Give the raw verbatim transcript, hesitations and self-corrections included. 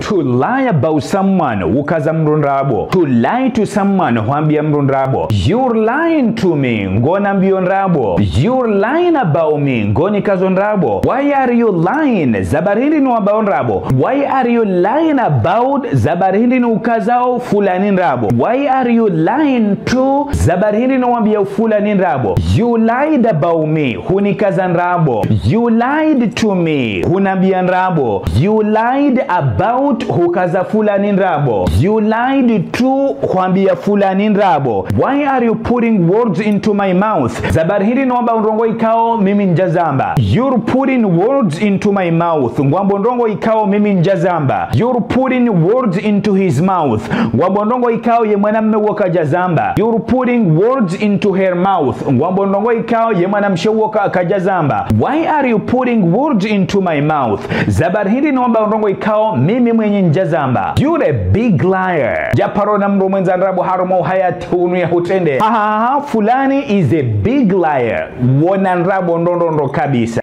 To lie about someone, ukaza mndru ndrabo. To lie to someone, hwambia mndru ndrabo. You're lying to me, ngonambio ndrabo. You're lying about me, ngonikazo ndrabo. Why are you lying? Za habari hindri ni wambao ndrabo? Why are you lying about? Za habari hindri ni ukazao fulani ndrabo? Why are you lying to? Za habari hindri ni wambia fulani ndrabo? You lied about me, hunikaza ndrabo. You lied to me, hunambia ndrabo. You lied about, hukaza fulani ndrabo. You lied to, hwambia fulani ndrabo. Why are you putting words into my mouth? Za habari hindri ni wambao ndrongo ikao mimi ntsuzamba? You're putting words into my mouth, ngwambao ndrongo ikao mimi ntsuzamba. You're putting words into his mouth, ngwambao ndrongo ikao ye mwanamme wo kajazamba. You're putting words into her mouth, ngwambao ndrongo ikao ye mwanamshe wo ka-, kajazamba. Why are you putting words into my mouth? Za habari hindri ni wambao ndrongo ikao mimi mwenye ntsuzamba? You're a big liar. Djaparo ona mndru mwendza ndrabo harumwa uhayati unu ya hutrende. Ha, ha, ha, ha, fulani is a big liar. Wona ndrabo ndrondrondro kabisa.